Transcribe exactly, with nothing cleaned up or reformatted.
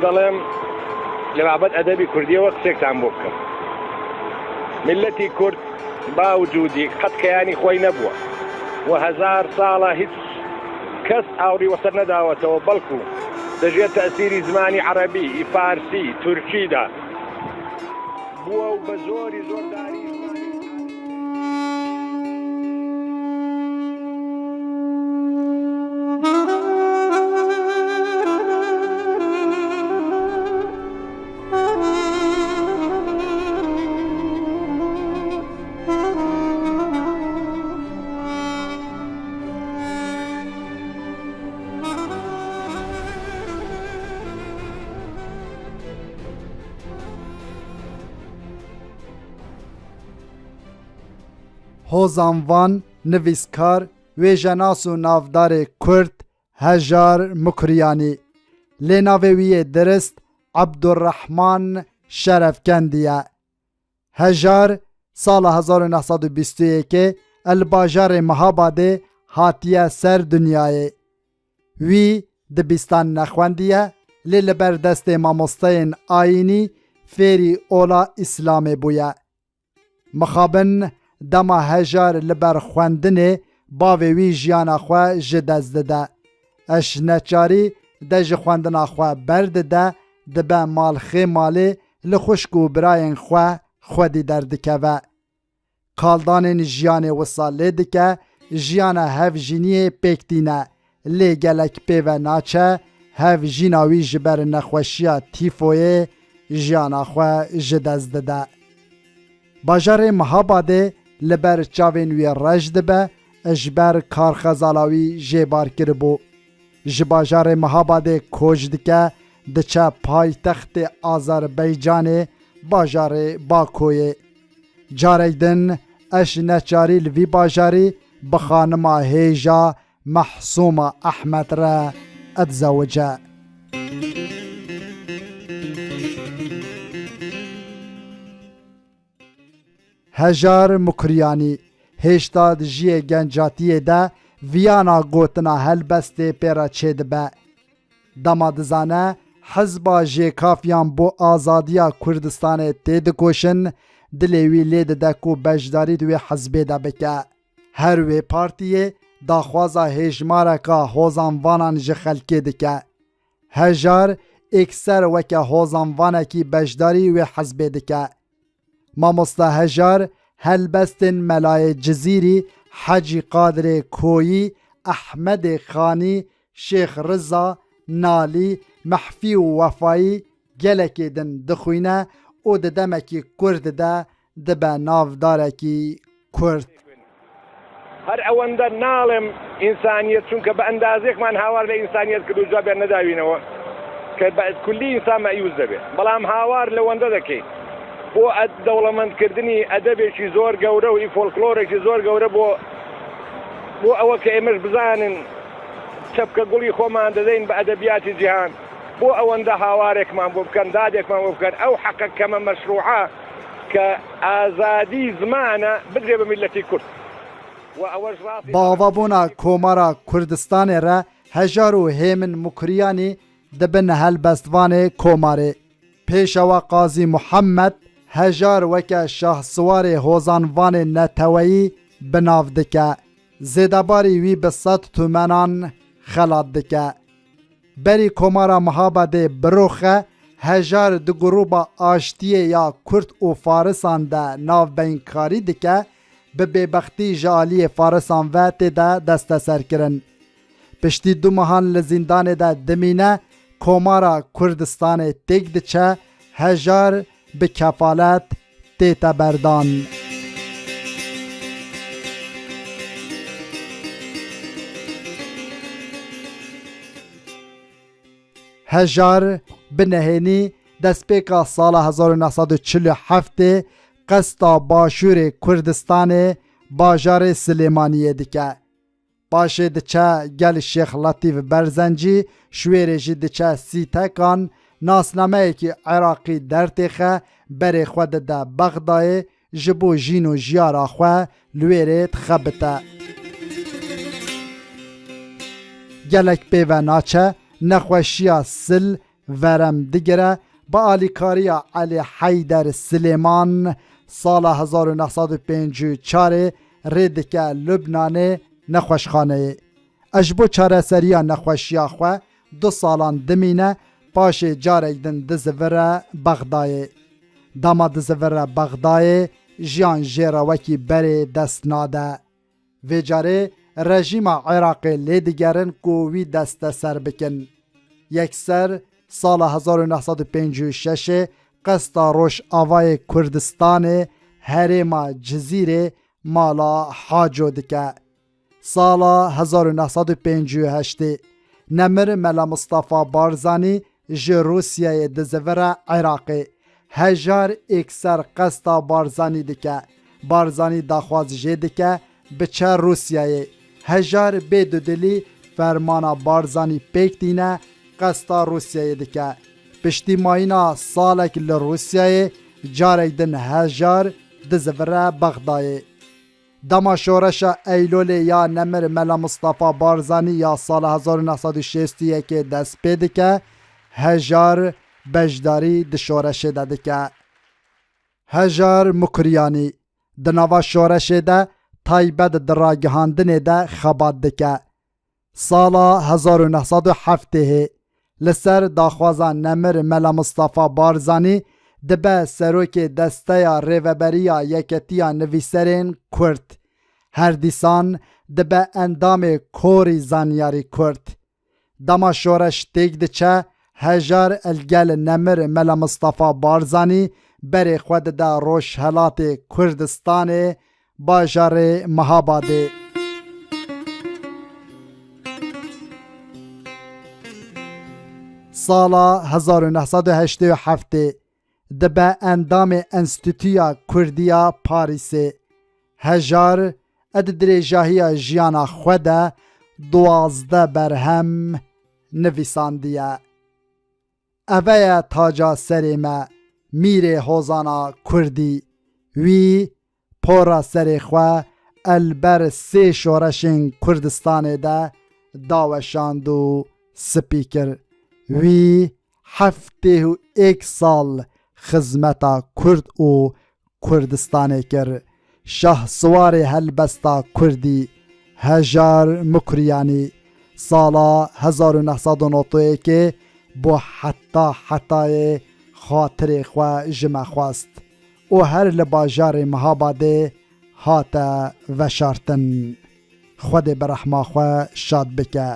دەڵێم، لە بابەت ئەدەبی کوردیەوە قسێکتان بۆ بکەم. میللەتی کورد باوجودی قەت کەیانی خۆی نەبووە و هەزار ساڵە هیچ کەس ئاوڕی وەسەر نەداوەتەوە، بەڵکو دەژێت تەسیری زمانی عەرەبی، فارسی، تورکیدا بووە و بە زۆری زۆرداری Hozan Van, nivîskar, wêjenas û navdarê kurd Hejar Mukriyanî. Lê navê wî yê dirist Ebdurrehman Şerefkendî ye. Hejar sala hezar û neh sed û bîst û yekê li bajarê Mihabadê hatiye ser dinyayê. Wî di bîstan nexwendiye, lê li ber destê mamosteyên ayînî fêrî ola Îslamê bûye. Mixabin dema Hejar li ber xwendinê bavê wî jiyana xwe ji dest dide. Eş neçarî de ji xwendina xwe berdide, dibe malxê malê, li xwişk û birayên xwe xwedî derdikeve. Kaldanên jiyanê wisa lê dike, jiyana hevjîniyê pêk tîne, lê gelek pê ve naçe, hevjîna wî ji ber nexweşiya tîfoyê jiyana xwe ji dest dide. Bajarê Mihabadê li ber çavên wî reş dibe, ji ber karxezala wî jê bar kiribû. Ji bajarê Mihabadê koç dike, diçe paytextê Azerbaycanê, bajarê Bakoyê. Carek din Eş neçarî li vî bajarî bi xanima hêja Mehsûma Ehmed re dizewice. Hejar Mukriyanî hêşta di jiyê gencatiyê de viyana gotina helbestê pê re çêdibe. Dema dizane hizba jêkafiyan bo azadiya Kurdistanê tê dikoşin, dilê wî lê dide ku beşdarî di wê hizbê de bike. Her wê partiyê daxwaza hêjmareka hozanvanan ji xelkê dike. Hejar êkser weke hozanvanekî beşdarî wê hizbê dike. Mamosta Hejar helbestên Melayê Cizîrî, Hecî Qadirê Koyî, Ehmedê Xanî, Şêx Riza, Nalî, Mehfî û Wefayî gelekê din dixwîne û di demekî kurt de dibe navdarekî kurt. هەر ئەوەندە ناڵێم ئینسانیەت، چونکە بە ئەندازێکمان هاوار لە ئینسانیەت کرد و جوابیان نەداوینەوە کە بە کولی ئینسان مەیوز دەبێت، بەڵام هاوار لەوەندە دەکەین بۆ دەوڵەمەندکردنی ئەدەبێکی زۆر گەورە و ئی فۆلکلۆرێکی زۆر گەورە بۆ بۆ ئەوە کە ئێمەش بزانن چەپکە گوڵی خۆمان دەدەین بە ئەدەبیاتی جیهان، بۆ ئەوەندە هاوارێکمان بۆ بکەن، دادێکمان بۆ بکەن، ئەو حەقە کەمە مەشروعە کە ئازادی زمانە بدرێ بە میلەتی کورد. و ئەوەش ڕاست. بە ئاوابوونا Komara Kurdistanê re Hejar û Hêmin Mukriyanî dibin helbestvanê Komarê. Pêşewa Qazî Muhammed Hejar weke şahsiwarê hozanvanê neteweyî bi nav dike. Zêdebarî wî bi sed tumenan xelat dike. Berî Komara Mihabadê biroxe, Hejar di grûba aştiyê ya Kurd û Farisan de navbeynkarî dike, bi bêbextî ji aliyê Farisan ve tê de desteserkirin. Piştî du mehan li zîndanê de dimîne, Komara Kurdistanê têk diçe, Hejar bi kefalet tête berdan. Hejar bi nehênî destpêka sala hezar û neh sed û çil û heftê qesta Başûrê Kurdistanê bajarê Silêmaniyê dike. Paşê diçe gel Şêx Letîf Berzencî, ji wêrê jî diçe Sîtekan, nasnameyekî Iraqî dertêxe, berê xwe dide Bexdayê, ji bo jîn û jiyara xwe li wêrê dixebite. Gelek pê ve naçe, nexweşiya sil verem digire, bi alîkariya Elî Heyder Silêman sala hezar û neh sed û pêncî û çarê rê dike Lubnanê nexweşxaneyê. Ez ji bo çareseriya nexweşiya xwe du salan dimîne, paşê carek din dizivire Bexdayê. Dema dizivire Bexdayê, jiyan jê re wekî berê dest nade. Vê carê rejîma Iraqê lê digerin ku wî desteser bikin. Yekser sala hezar û neh sed û pêncî û şeşê qesta Rojavayê Kurdistanê herêma Cizîrê mala Haco dike. Sala hezar û neh sed û pêncî û heştê Nemir Mela Mustafa Barzanî ji Rûsyayê dizivire Iraqê. Hejar êkser qesta Barzanî dike. Barzanî daxwaz jê dike biçe Rûsyayê. Hejar bê dudilî fermana Barzanî pêk tîne, qesta Rûsyayê dike. Piştî mayîna salek li Rûsyayê carek din Hejar dizivire Bexdayê. Dema şoreşa Eylolê ya Nemir Mela Mustafa Barzanî ya sala hezar û neh sed û şêst û yekê dest pê dike, Hejar beşdarî di şoreşê de dike. Hejar Mukriyanî di nava şoreşê de taybet di ragihandinê de xebat dike. Sala hezar û neh sed û heftê li ser daxwaza Nemir Mela Mustafa Barzanî dibe serokê Desteya Rêveberiya Yeketiya Nivîserên Kurd. Her dîsan dibe endamê Korî Zanyarî Kurd. Dema şoreş têk diçe, Hejar li gel Nemir Mela Mustafa Barzanî berê xwe dide Rojhelatê Kurdistanê, bajarê Mihabadê. Sala hezar û neh sed û heştê û heftê dibe endamê Enstîtuya Kurdî ya Parîsê. Hejar di dirêjahiya jiyana xwe de duwazdeh berhem nivîsandiye. Eve ye taca serê me, mîrê hozana Kurdî. Wî pora serê xwe el ber sê şoreşên Kurdistanê de daweşand û spî kir. Wî heftê û êk sal xizmeta Kurd û Kurdistanê kir. Şahsiwarê helbesta Kurdî Hejar Mukriyanî sala hezar û neh sed û nod û yekê bo heta hetayê xatirê xwe ji me xwest û her li bajarê Mihabadê hate veşartin. Xwedê bi rehma xwe şad bike.